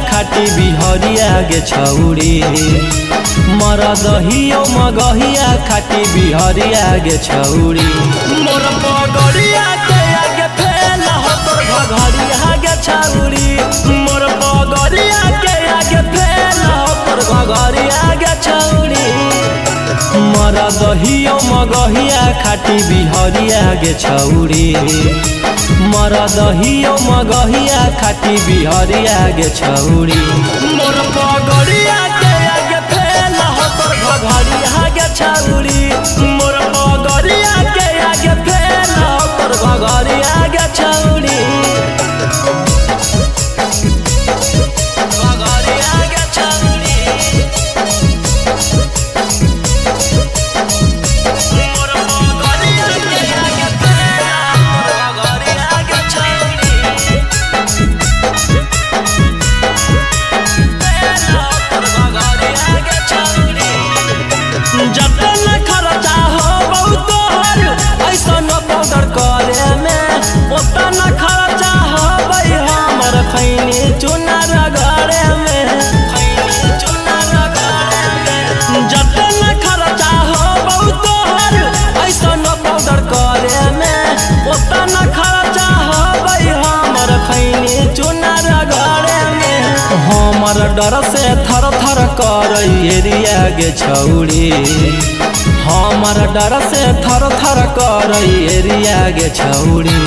खाटी बिहरिया गे छौरी। मरदहियो मगहिया खाटी बिहरिया गे छौरी। मोर पगड़िया के आगे फैला हो तोर घघरिया गे छौरी। मोर पगड़िया के आगे फैला हो तोर घघरिया गे छौरी। मरदहियो मगहिया खाटी बिहरिया गे छौरी। मरदहियो मगहिया खाटी बिहरिया गे छौरी। मोर पगड़िया के आगे फैला हो तोर घघरिया गे छौरी। मोर पगड़िया के आगे फैला हो तोर घघरिया गे छौरी। घघरिया गे छौरी। मोर पगड़िया के आगे फैला घघरिया गे छौरी। जतन खर्चा हो बहुत हर ऐसन पाउडर करे में, ओतन खर्चा हो हमर खैनी चुना रगड़े में। खैनी चुना रगड़े में। जतन खर्चा हो बहुत हर ऐसन पाउडर करे में, ओतन खर्चा हो हमर खैनी चुना रगड़े में। हमर डर से थर थर करई एरिया गे छौरी। हमर डर से थर थर करई एरिया गे छौरी।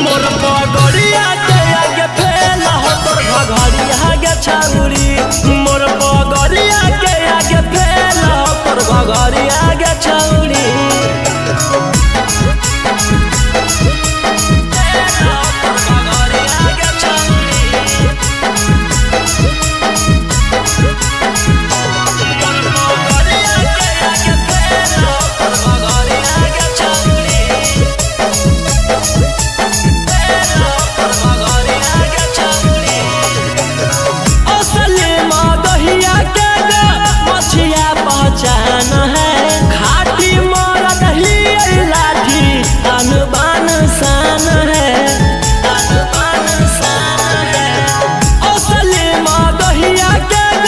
मोर पगड़िया के आगे फैला हो तोर घघरिया गे छौरी। मोर पगड़िया के आगे फैला हो तोर घघरिया गे छौरी। फैला हो तोर घघरिया गे छौरी। मोर पगड़िया के आगे फैला हो तोर घघरिया गे छौरी। फैला हो तोर घघरिया गे छौरी। असली मगहिया के ग मछिया पहचान है, खाटी मरद ही लाठी आन बान शान है। आन बान शान है। असली मगहिया के ग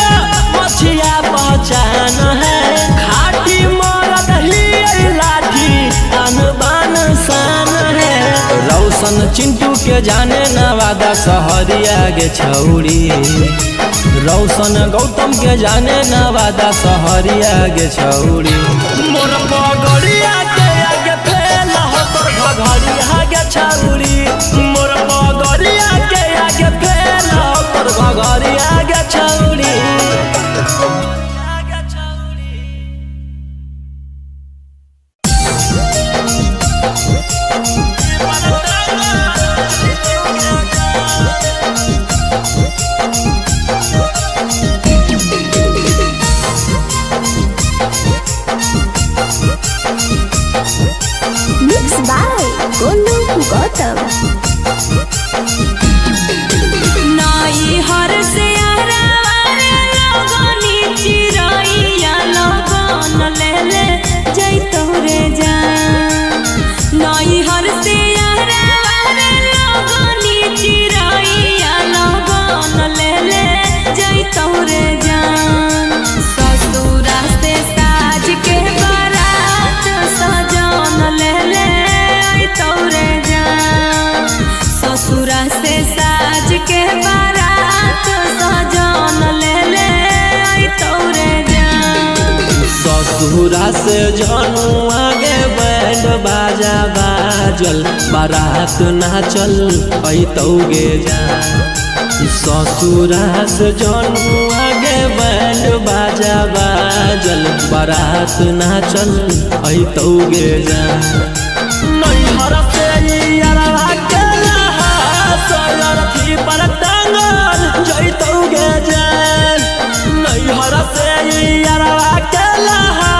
मछिया पहचान है, खाटी मरद ही लाठी आन बान शान है। रौशन चिंटू के जाने नवादा सहरिया गे छौरी। रौशन गौतम के जाने नवादा सहरिया गे छौरी। मोर पगड़िया के आगे फैला हो तोर घघरिया गे छौरी। मोर पगड़िया के आगे फैला हो तोर घघरिया गे छौरी। Mix by Golu Gautam. नाई हर से आरावारे लगनी चिरैया लगन ले ले जैतौ रे जान। नाई हर से आरावारे लगनी चिरैया लगन ले ले जैतौ रे जान। ससुरा से साज के बारात सजन ले ले अइतौ रे जान। ससुरा से साज के बारात सजन ले ले अइतौ रे जान। ससुरा से जानू आगे बैंड बाजा बाजल बारात नाचल ऐतौ गे जान। ससुरा से जानू आगे बैंड बाजा बाजल बारात नाचल ऐतौ गे जान। नैहर से यारवा के लहा पर टांगल जैतौ गे जान। नैहर से यारवा के लहा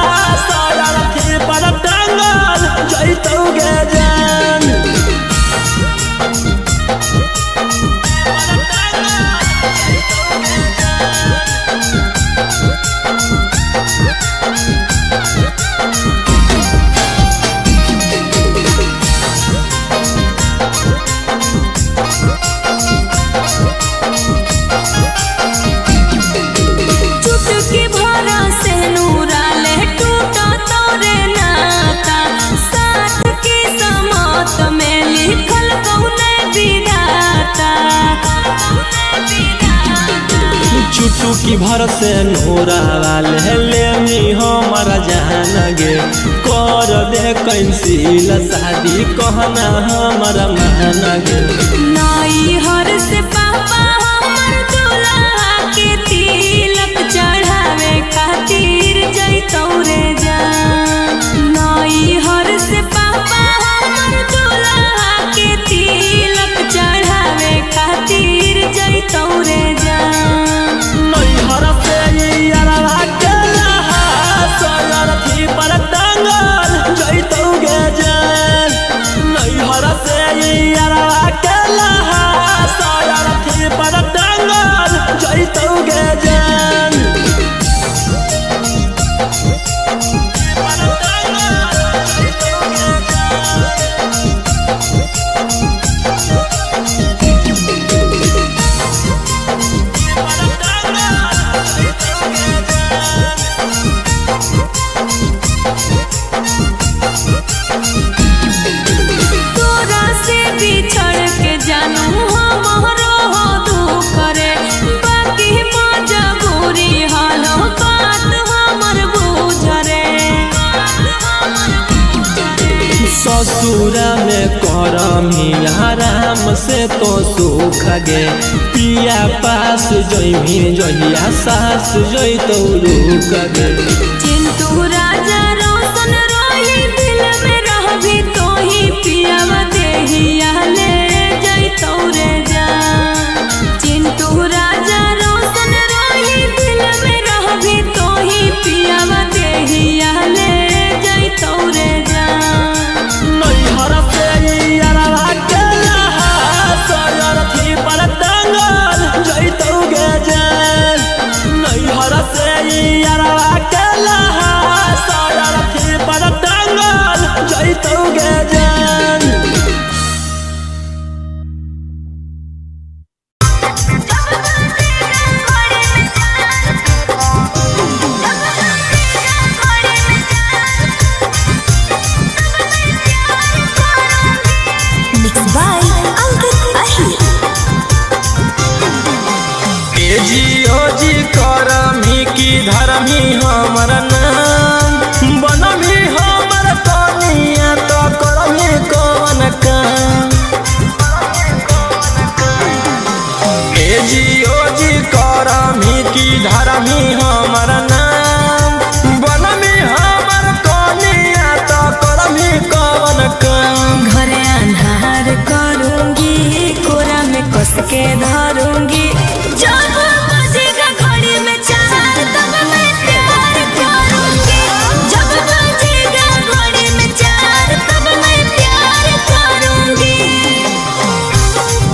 पर टांगल जैतौ गे जान। मटकी भर से नोरावा ले लेमी हमर जान गे। कर दे कैंसिल शादी कहना हमर मान गे। नाई हर से पापा हमर दुल्हा के तिलक चढ़ावे खातिर जैतौ रे जान। नाई हर से पापा हमर दुल्हा के तिलक चढ़ावे खातिर जैतौ रे जान। नैहर से अरवा के लहा सयरथी पर टांगल जैतौ गे जान। नैहर से अरवा के लहा सयरथी पर टांगल जैतौ गे जान। तोरा से बिछड़ के जानू हमरो हो दुख रे, बाकी मजबूरी हालो बात हमर बुझ रे। ससुरा में करमी आराम से तो सुख गे। पिया पास जइमी जहिया सास जइतौ रुक गे। चिंटू राजा रोशन रोही दिल में रहबी तोही पियावा देहिया ले जइतौ रे जान। चिंटू राजा रोशन रोही दिल में रहबी तोही पियावा देहिया ले जइतौ रे जान। नैहर से अरवा के लहा सयरथी पर टांगल जइतौ गे जान। नैहर से अरवा के लहा सयरथी पर टांगल जइतौ गे जान। Mix by Ankit Ahir. ए जी ओ जी करमी की धरमी हमर नाम बनमी हमर कनिया तो करमी कवन काम। ए जी ओ जी करमी की धरमी हमर नाम बनमी हमर कनिया तो करमी कवन काम। घरे अन्हार करूंगी, कोरा में कस के धरूंगी। जब बजेगा घड़ी में चार तब मैं प्यार करूंगी। जब बजेगा घड़ी में चार तब मैं प्यार करूंगी।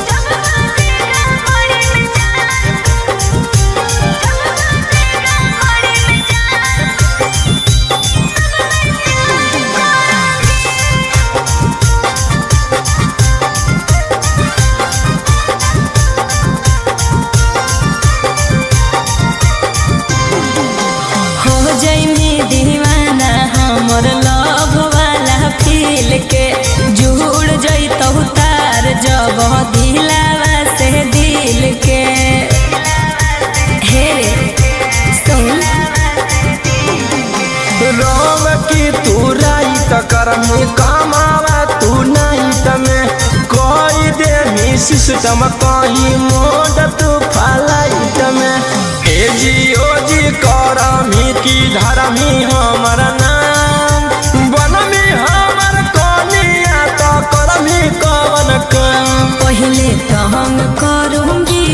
जब बजेगा घड़ी में चार, जब बजेगा घड़ी में चार, तब मैं प्यार करूंगी। हो जइमी दीवाना हमर लव वाला फील के, जुड़ जइतौ तार जब दिलावा से दिल के। हे रे सुन, राम की तू राइत करमी कमावा तू नाइट में कोई देमी सिस्टम कहीं मोड तू फलाइट में। ए जी ओ जी करमी की धरमी हमर नाम बनमी हमर कनिया तो करमी कवन काम। पहले तो हम करूंगी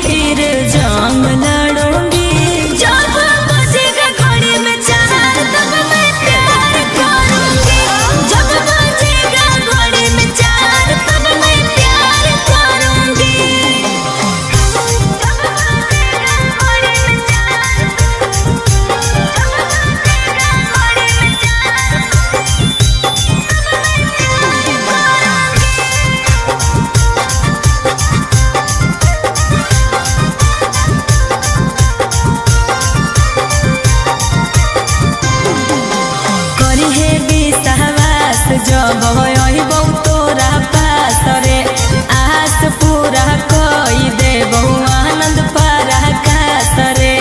फिर जंग लड़ूंगी। जब बजेगा घड़ी में चार तब मैं प्यार करूंगी। जब बजेगा घड़ी में चार तब मैं प्यार करूंगी। जब बजेगा घड़ी में चार, जब बजेगा घड़ी में चार, तब मैं प्यार करूंगी। करी विश्वास जब अइबौ तोरा पास रे, आस पूरा कई देबौ आनंद पराकाश रे।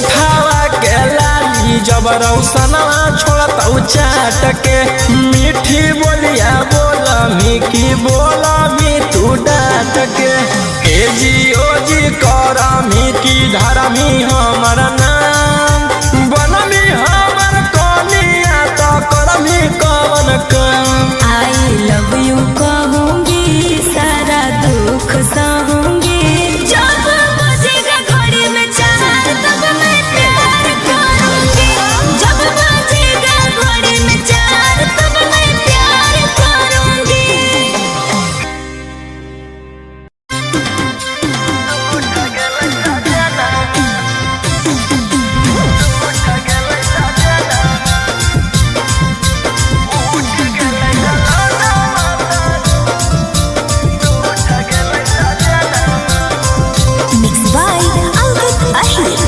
ओठावा के लाली जब रौसनवा छोड़तौ चाट के। मीठी बोलिया बोलमी की बोलमी तू डांट के। ए जी ओ जी करमी की धरमी हमर नाम। बनमी हमर कनिया त करमी कवन काम। I love you कहूंगी, सारा दुख सहूंगी। जब बजेगा घड़ी में चार तब मैं प्यार करूंगी। जब बजेगा घड़ी में चार तब मैं प्यार करूंगी। Mix by Ankit Ahir.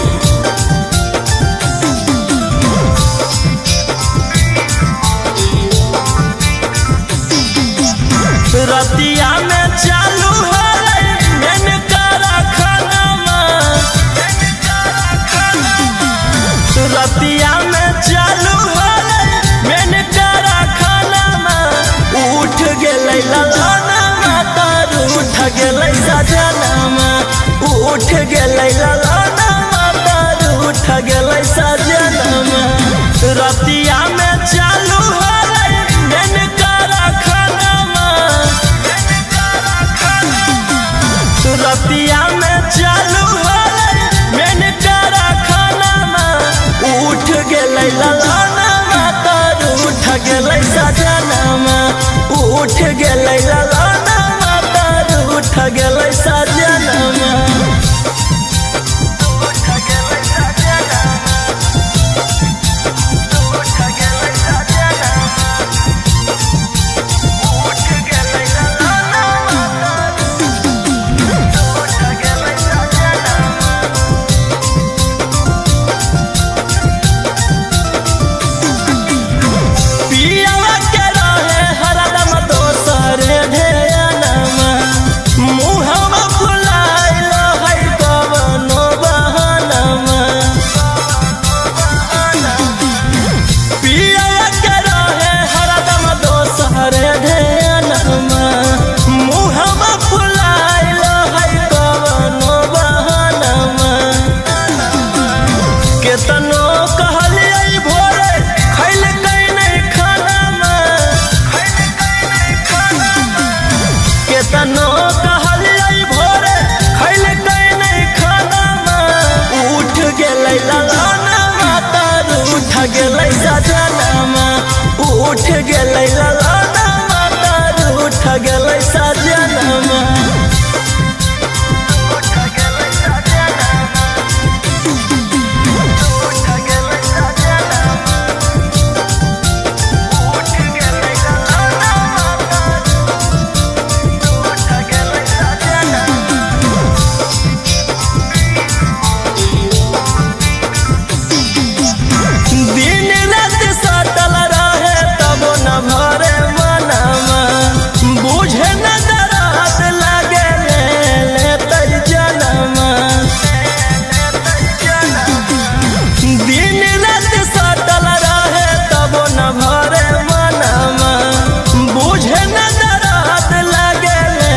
Ratia में चालू होलै मैन कारखानामा। रतिया में चालू होलै मैन कारखानामा। उठ गेलै ललनामा तार उठ गेलै सजनामा। उठ गेलै ललनामा तार उठ गेलै सजनामा। रतिया में चालू होलै मैन कारखानामा। रतिया में चालू होलै मैन कारखानामा। उठ गेलै ललनामा तार उठ गेलै सजनामा। उठ गेलै ललनामा तार उठ गेलै सजनामा। पियावा के रहे हरदम दोसर ध्यानमा। मुहवा फुलाइल है कवनो बहानामा। पियावा के रहे हरदम दोसर ध्यानमा। मुहवा फुलाइल है कवनो बहानामा। केतनो कहलियै भोरे खैलकै नहि खानामा। केतनो कहलियै भोरे खैलकै नहि खानामा। उठ गेलै ललनामा तार उठ गेलै सजनामा। उठ गेलै ललनामा तार उठ गेलै सजनामा। दिन रात सटल रहे तब न भरे मनमा। बुझे न दर्द लागे ले लेतै जनमा। दिन रात सटल रहे तब न भरे मनमा। बुझे न दर्द लागे ले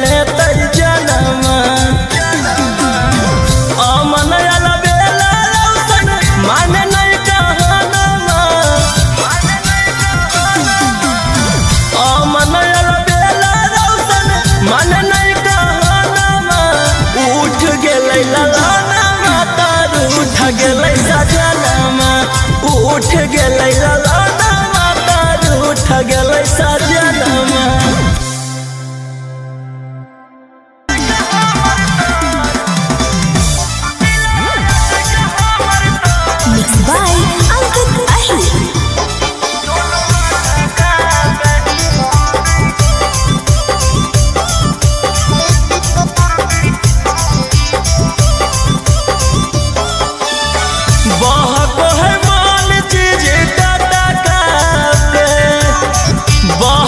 लेतै जनमा। अमन अलबेला रौशन माने नहीं कहानामा। अमन अलबेला रौशन माने नहीं कहानामा। उठ गेलै ललनामा तार उठ गेलै सजनामा। उठ गेलै ललनामा तार उठ गेलै सजनामा। Mix by Ankit Ahir. बहको है मान चीज टाटा कापे। बह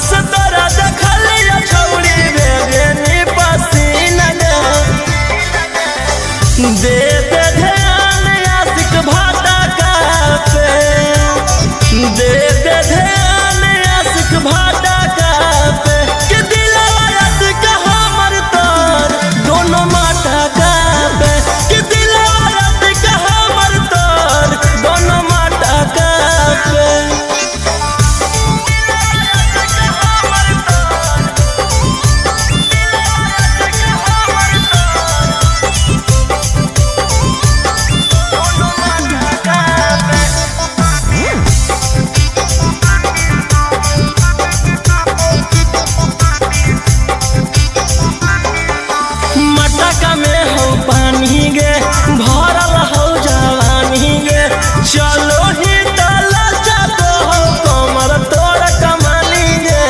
से तोरा देखलिया छौड़ी बेगनी पसीना गे। दे दे ध्यान आशिक भाटा कापे, दे दे ध्यान आशिक भाटा कापे, के दिलवा आशिक हमर तोर दोनों माटा कापे, के दिलवा आशिक हमर तोर दोनों माटा कापे। मटका में हो पानी गे, भरल हो जवानी गे, चलो ही तला जातो हो कमर तोड़ कमानी गे।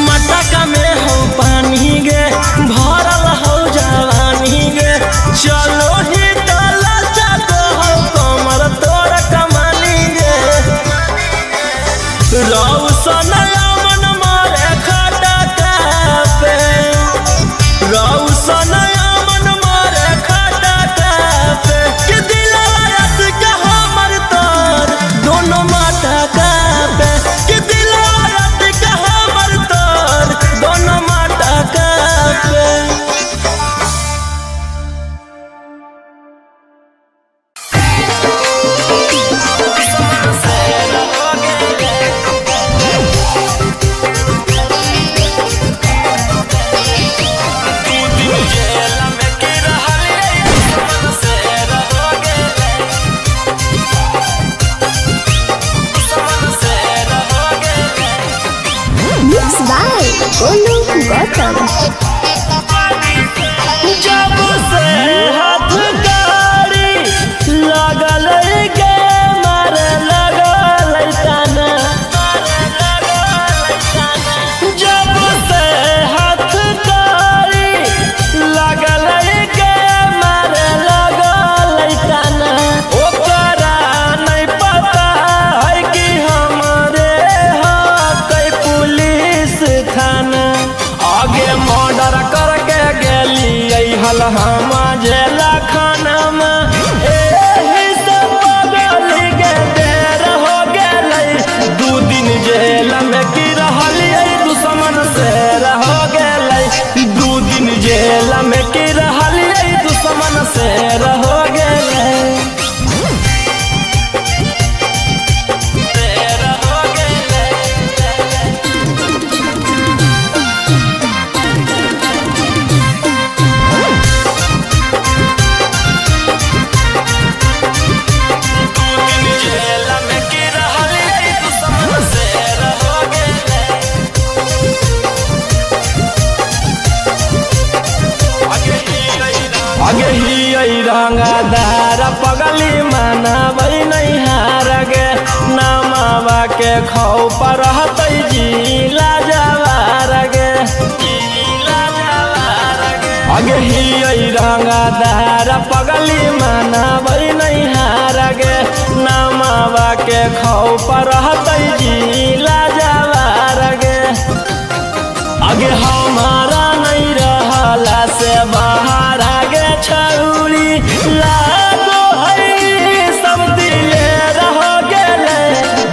मटका में हो पानी गे, भरल हो जवानी गे, चलो ही तला जातो हो कमर तोड़ कमानी गे। रौशन मन मारे खटा कापे, रौशन मन मारे खटा कापे, के दिलवा आशिक हमर तोर दोनों माटा कापे, के दिलवा आशिक हमर तोर दोनों माटा कापे। Mixed by Golu Gautam. जब से हाथ गाड़ी लगल गे मारे लगल ताना, जब से हाथ गाड़ी लगल गे मारे लगल ताना, ओकरा नहीं पता है कि हमरे हकै पुलिस थाना। आगे मर्डर करके गेली हल हम जेला खाना में, एही से पगल के देर हो गेलै। 2 दिन जेल में की रहलियै दुश्मन से रह गेलै, 2 दिन जेल में की रहलियै दुश्मन से रह गेलै। आगे ही रंगदार पगली मनाबै नहीं हार गे, नामावा के खौ पर रहतै जिला जवार गे। आगे ही रंगदार पगली मनाबै नहीं हार गे, नामावा के खौ पर रहतै जिला जवार गे। आगे हमारा नहीं रहला से बाहर आगे छौरी लागो है सब दिले रह गेलै।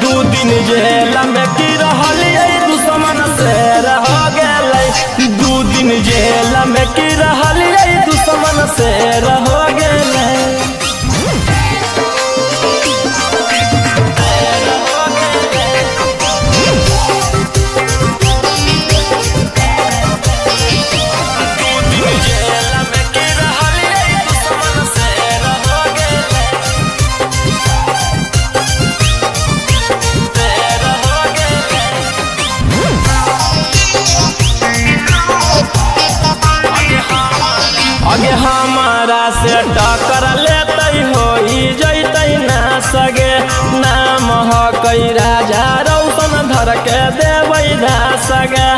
2 दिन जेल में की रहलियै दुश्मन से रह गेलै, 2 दिन जेल में की रहलियै दुश्मन से रह गेलै। आगे हमारा से टक्कर लेतै होई जैतै ना सगे, नाम हकै राजा रौशन धर के देबै धासगे,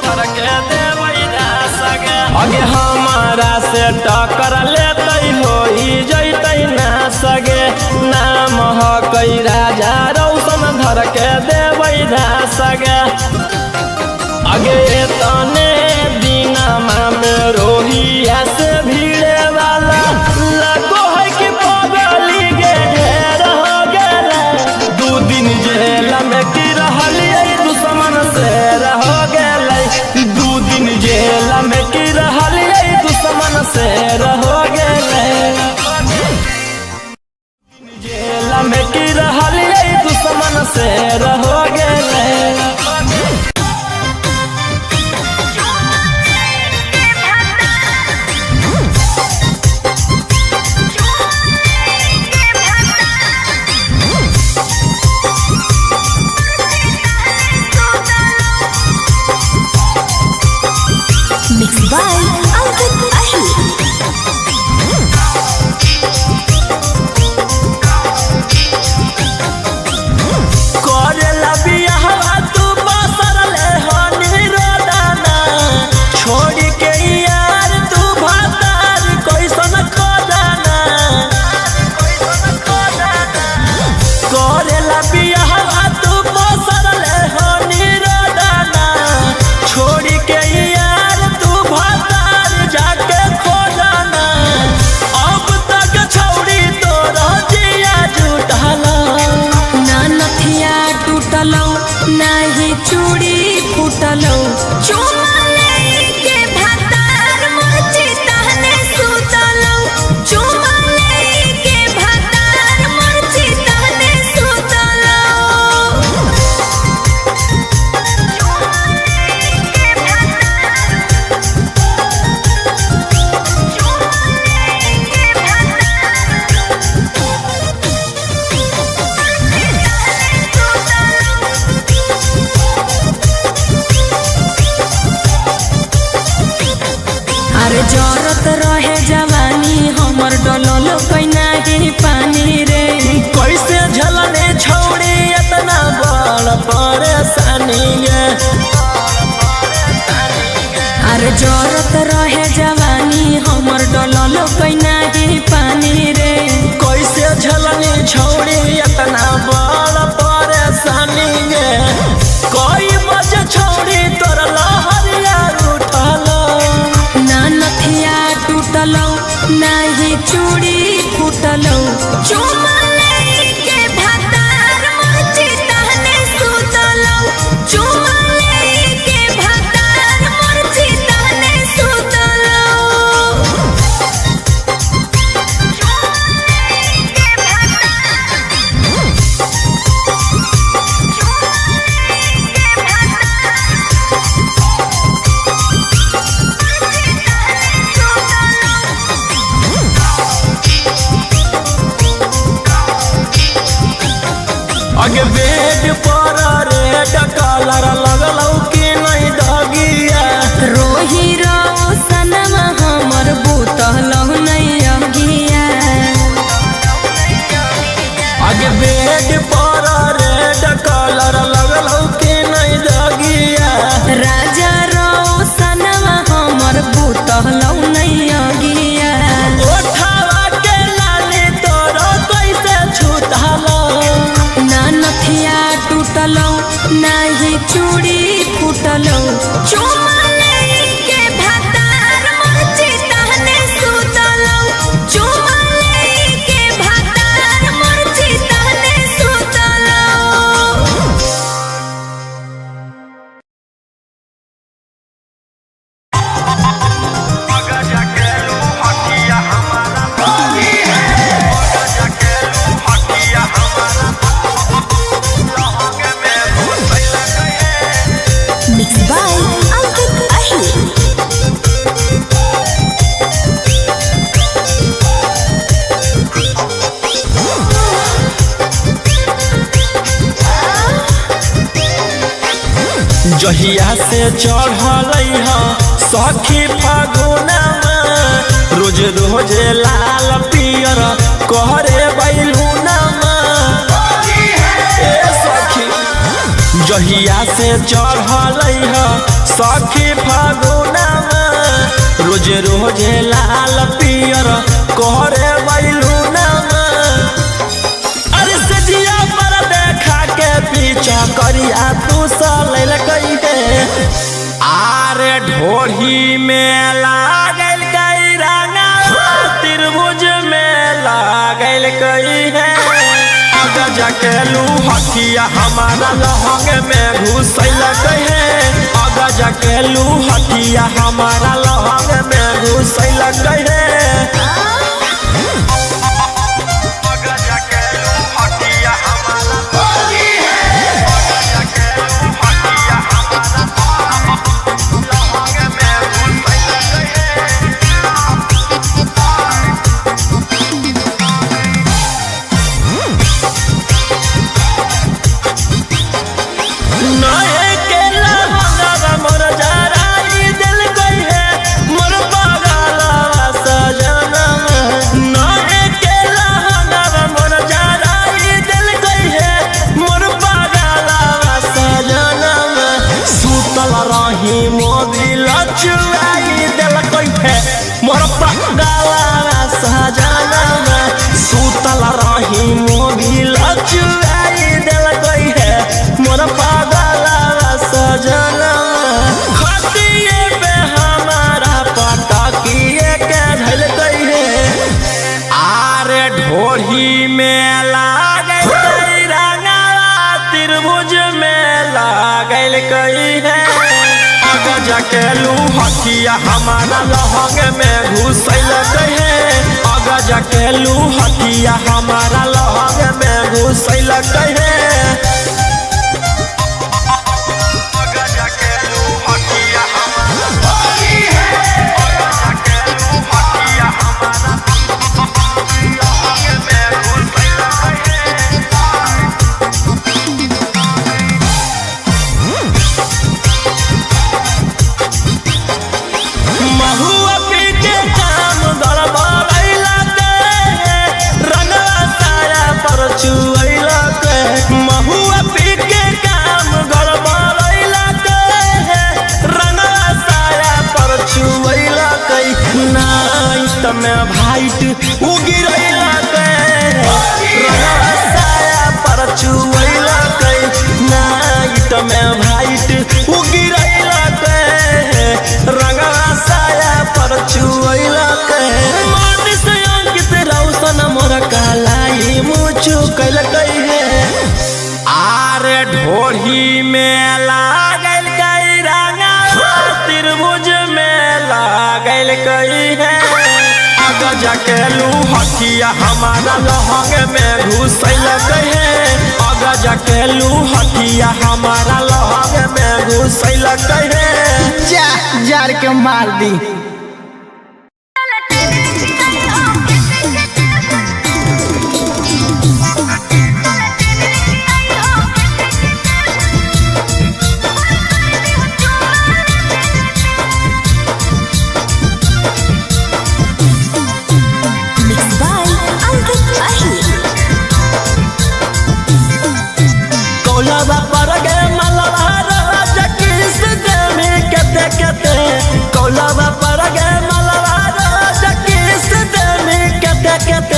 धर के देबै धासगे। आगे हमारा से टक्कर लेतै होई जैतै ना सगे, नाम हकै राजा रौशन धर के देबै सगा। अगे तने दिनमा में रोहिया से भीड़े वाला लगो है कि पगली गे ढेर हो गेलै। 2 दिन जेल में की रहलियै दुश्मन से रह गेलै। 2 दिन जेल में की रहलियै दुश्मन से रह गेलै। जेल में की रहलियै दुश्मन से रह गेलै। Mix by Ankit Ahir. करेला बियाहवा तू बसरले हनी रोदाना, छोड़ के यार तू भतार कैसन खजाना। करेला बियाहवा तू बसरले हनी रोदाना, छोड़ के यार तू भतार जाके खोजाना। अब तक छौड़ी तोरा जिया जुटाला। ना नथिया टूटलौ नाही चूड़ी फूटलौ, चुमा लेके भातार मोर चिताने सुतलौ। चुमा लेके भातार मोर चिताने सुतलौ। चुमा लेके भातार, चुमा लेके भातार अरे जरत रहे जवानी हमर डलल कैनाही पानी रे। कैसे झलने छौड़ी इतना बड़ परेशानी गे। अरे जरत रहे जवानी हमर डलल कैनाही पानी रे। कैसे झलने छौड़ी इतना बड़ परेशानी गे। कोई बजे छौड़ी तोर लहरिया उठल। ना नथिया टूटलौ नाही चूड़ी फूटलौ, चुमा लेके भातार मोर चिताने सुतलौ। चुमा लेके भातार मोर चिताने सुतलौ। चुमा लेके भातार, चुमा लेके भातार मोर चिताने सुतलौ। अगे बेड पर रेड कलर लगलौ कि नहीं दगिया। रोही रोशनमा हमर बुतलौ नै अगिया। अगे बेड पर रेड कलर लगलौ कि नहीं दगिया। राजा रोशनमा हमर बुतलौ नै अगिया। ओठावा के लाली तोरो कैसे छूटलो। ना नथिया टूटलौ नाही चूड़ी फूटलौ, चुमा लेके भातार मोर चिताने सुतलौ। चुमा लेके भातार मोर चिताने सुतलौ। Mix by Ankit Ahir. जहिया से चढ़ल ह सखी फागुनमा, रोज रोज लाल पियर कहरे बैलूनमा। ए सखी जहिया से चढ़ल ह सखी फागुनमा, रोज रोज लाल पियर कहरे बैलूनमा। अरे सजिया पर देखा के पीछा करिया ढोढ़ी में लागल कई रंगा त्रिभुज में लागल कई है। अगर जकेलू हकिया हमारा लहंग में घुसैल है। अगर जकेलू हकिया हमारा लहंग में घुसैल है। सुतल रही मोबिल चुआई दिल है मोर पागलवा सजना। खतिए पे हमारा पटकिए के धल गई है। आरे ढोढ़ी में लागल कई रंगा त्रिभुज में लागल कई है। अगर जकेलू हकिया हमारा लहंग में घुसैल है। अगर जकेलू हकिया हमारा लहंग में घुसैल है। महुआ पी के काम गड़बड़ैला के रंगवा साया पर छुअला के नाइट में भाइट उगिरैला के रंगवा साया पर छुअला के नाइट में भाइट उगिरैला के रंगवा साया पर छुअला के। मन से अंकित रौशन मोर कालाई मुछु कैल है। आरे ढोढ़ी में लागल कई रंगा त्रिभुज में लागल कई है। अगर जकेलू हकिया हमारा लहंग में घुसैल है। अगर जकेलू हकिया हमारा लहंग में घुसैल है। जा जार के मार दी। कौलवा पर गे मलवा राजा किस देमी कते कते। कौलवा पर गे मलवा राजा किस देमी कते कते।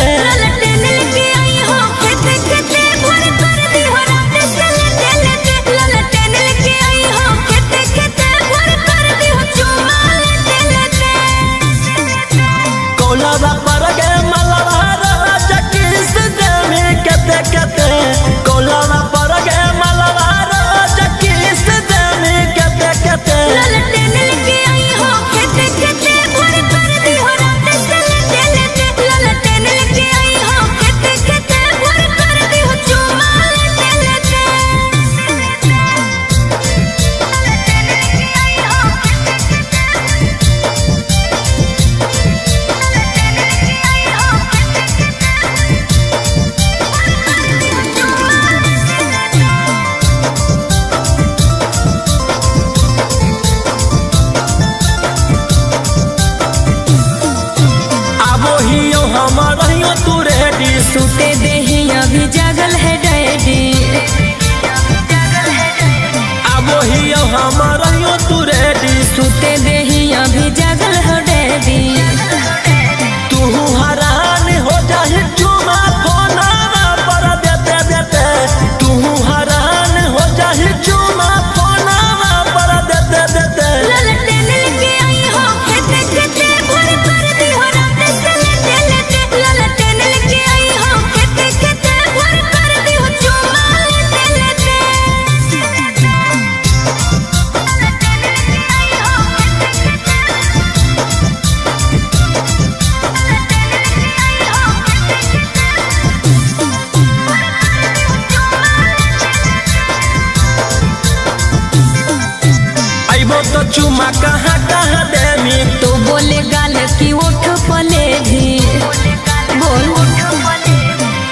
कौलवा पर गे मलवा राजा किस देमी कते कते। सुते देही अभी जागल है डैडी। आबो ही हमारा तू रेडी। सुते देही अभी जागल है डैडी। तू हरान हो जाहि चुमा फोना पर देते देते। तू हरान हो जाहि चुमा फोना पर देते देते। चुमा कहाँ कहाँ देमी। तो बोले गाल की ओठ पले भी बोल।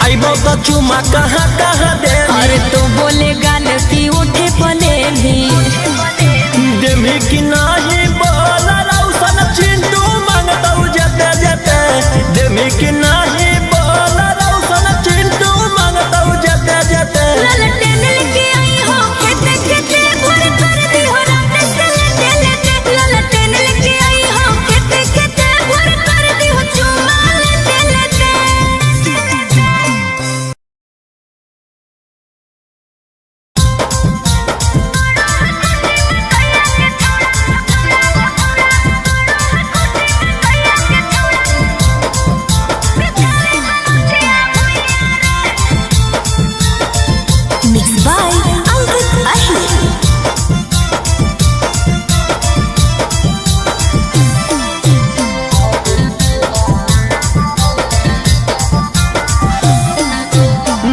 आइबो तो चुमा कहाँ कहाँ देमी। अरे तो बोले गाल की ओठे पले भी। देमी कि नाही बोल रौशन चिंटू मांगतौ जते जते। देमी कि नाही बोल रौशन चिंटू मांगतौ जते जते। ललटेन लेके आई हो खेते खेते भोर कर दी हो रात से लेते लेते। ललटेन लेके आई हो खेते खेते भोर कर दी हो चुमा लेते लेते। मिक्स बाय अंकित अहिर।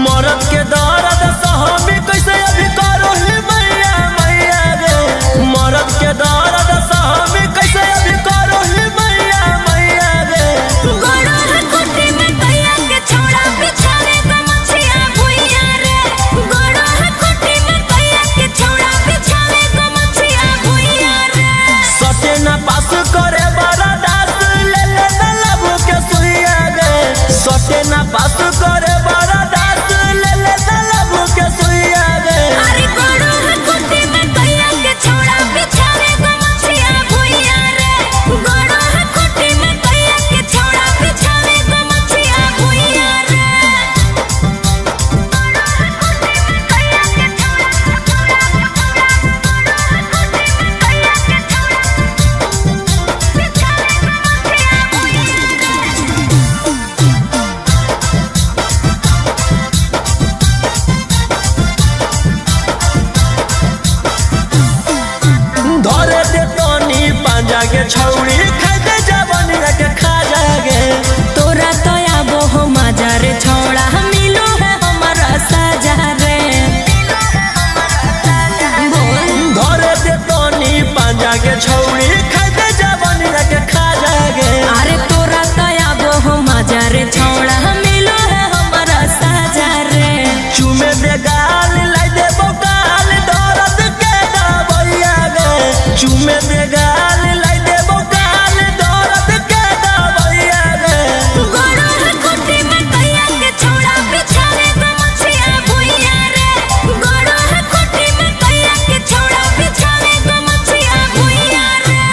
मरद के दर्द सहमी कैसे अभी करो हे मैया मैया रे। मरद के दर्द सहमी कैसे अभी करो हे मैया मैया रे। गोड़ो है कोठी में कैया के छौड़ा बिछावे गमछिया भुइया रे। गोड़ो है कोठी में कैया के छौड़ा बिछावे गमछिया भुइया रे। सटे न पास करे बड़ा दास ले ले न लबू के सुइया रे। सटे न पास करे बड़ा दास ले ले न लबू के सुइया रे। अरे गोड़ो है कोठी में कैया के छौड़ा बिछावे गमछिया भुइया रे। गोड़ो है कोठी में कैया के छौड़ा बिछावे गमछिया भुइया रे। धरे दे तनी पांजा के छौड़ी खाइते जवनी के खा जागे। तोरा तो आबो हो मजा रे छौड़ा मिलो है हमारा साजा रे बोल। धरे दे तनी पांजा के छौड़ी खाइते जवनी के खा जागे। अरे तोरा तो आबो हो मजा रे छौड़ा मिलो है हमारा साजा रे। चुमे दे गाल लाई दे बोकाल दर्द के दबैया गे। चुमे दे गाल लाई दे बोकाल दर्द के दबैया गे। गोड़ो है कोठी में कैया के छौड़ा बिछावे गमछिया भुइया रे। गोड़ो है कोठी में कैया के छौड़ा बिछावे गमछिया भुइया रे।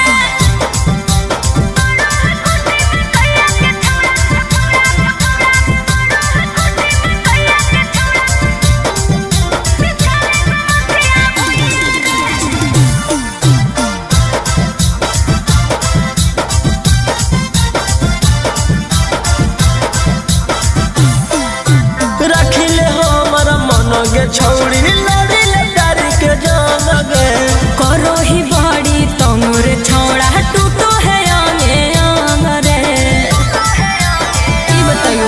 रखिले हमर मन गे छौड़ी लड़िले प्यार के जान गे। करो ही बड़ी तंग रे छौड़ा टूटो है आंगे आंग रे। ई बताइयो।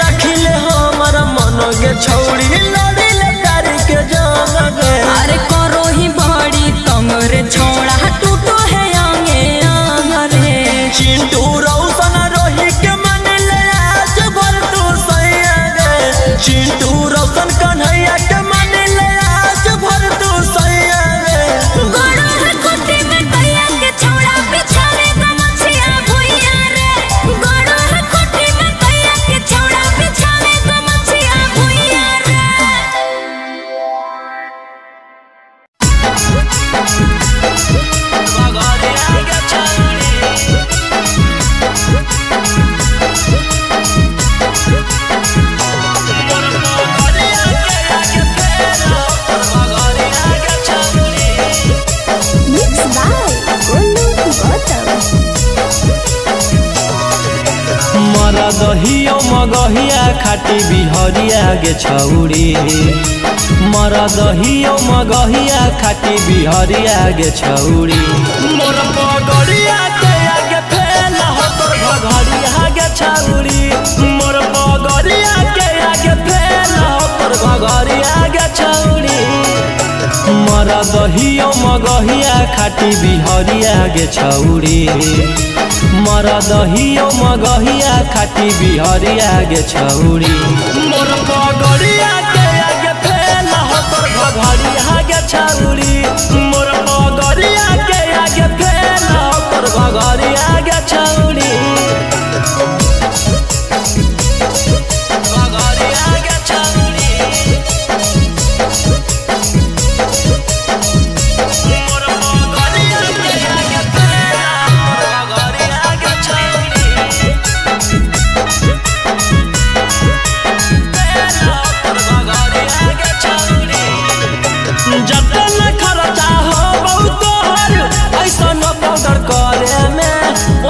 रखिले हमर मन गे छौड़ी लड़िले प्यार के जान गे। अरे करो ही बड़ी तंग रे छौड़ा टूटो है आंगे आंग रे। चिंटू रौशन रोही के मन ले आज भर तू सैया गे। चिंटू रौशन कन्हैया के मन ले आज भर तू सैया गे। गोड़ो है कोठी में कैया के छौड़ा बिछावे गमछिया भुइया रे। गोड़ो है कोठी में कैया के छौड़ा बिछावे गमछिया भुइया रे। Mix by Golu Gautam. मरदहियो मगहिया खाटी बिहरिया गे छौरी। मरदहियो मगहिया खाटी बिहरिया गे छौरी। मोर पगड़िया के आगे फैल हो तोर घघरिया गे छौरी। मोर पगड़िया के आगे फैल हो तोर घघरिया गे छौरी। मरदहियो मगहिया खाटी बिहरिया गे छौरी। मरदहियो मगहिया खाटी बिहरिया गे छौरी। मोर पगड़िया के आगे फैल हो तोर घघरिया गे छौरी। मोर पगड़िया के आगे फैल हो तोर घघरिया गे छौरी। घघरिया गे छौरी। मोर पगड़िया के आगे फैल हो तोर घघरिया गे छौरी। जतन खर्चा हो बहुत तोहर ऐसन पाउडर करे में,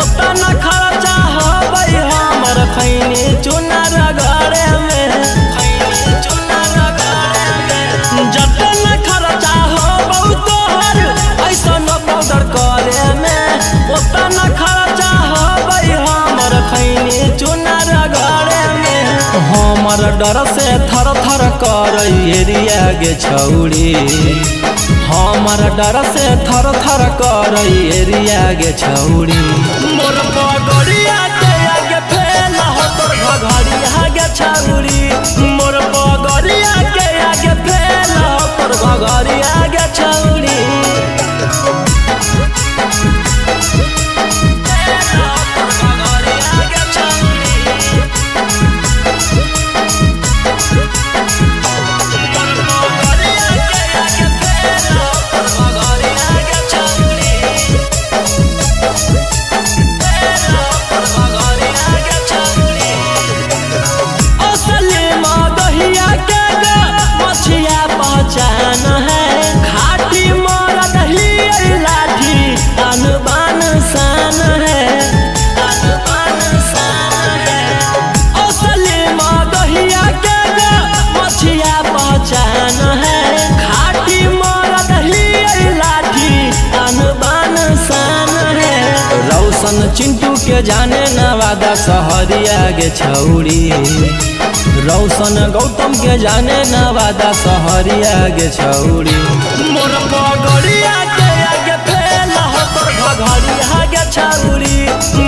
ओतन खर्चा होबै हमर खैनी चूना रगड़े में। खैनी चूना रगड़े में। जतन खर्चा हो बहुत तोहर ऐसन पाउडर करे में, ओतन खर्चा होबै हमर खैनी चूना रगड़े में। हमर डर से थर थर करई एरिया गे छौरी। हमर डर से थर थर करई एरिया गे छौरी। मोर पगड़िया के आगे फैल हो तोर घघरिया गे छौरी। मोर पगड़िया के आगे फैल हो तोर घघरिया गे छौरी। फैल हो तोर घघरिया गे छौरी। पहचान है खाटी मरद ही लाठी अनबान शान है। अनबान शान है। असली मदहिया के ग मछिया पहचान है खाटी मरद ही लाठी अनबान शान है। रौशन चिंटू के जाने नवादा सहरिया गे छौरी। रौशन गौतम के जाने नवादा सहरिया गे छौरी। मोर पगड़िया के आगे फैल हो तोर घघरिया गे छौरी।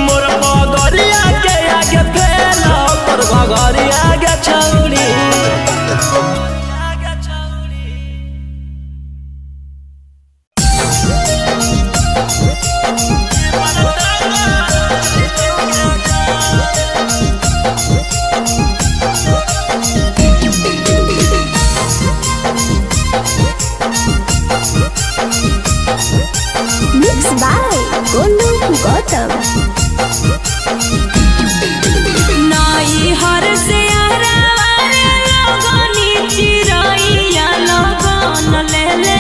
मोर पगड़िया के आगे फैल हो तोर घघरिया गे छौरी। Mix by Golu Gautam. नाई हर से आरावारे लगनी चिरैया लगन ले ले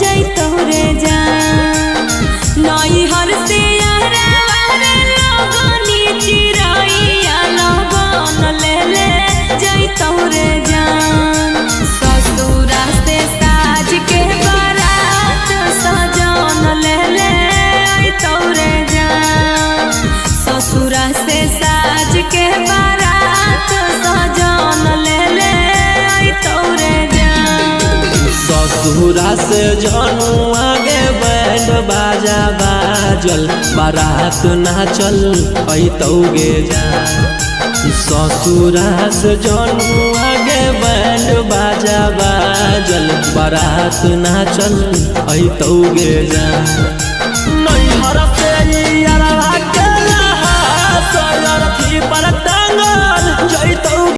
जैतौ रे जान। नाई हर से आरावारे लगनी चिरैया लगन ले ले जैतौ रे जान। ससुरा से साज के बारात सजन ले ले अइतौ रे जान। ससुरा से साज के बारात सजन ले ले अइतौ रे जान। ससुरा से जानू आगे बैंड बाजा बाजल बारात नाचल ऐतौ गे जान। ससुरा से जानू आगे बैंड बाजा बाजल बारात नाचल ऐतौ गे जान। नैहर से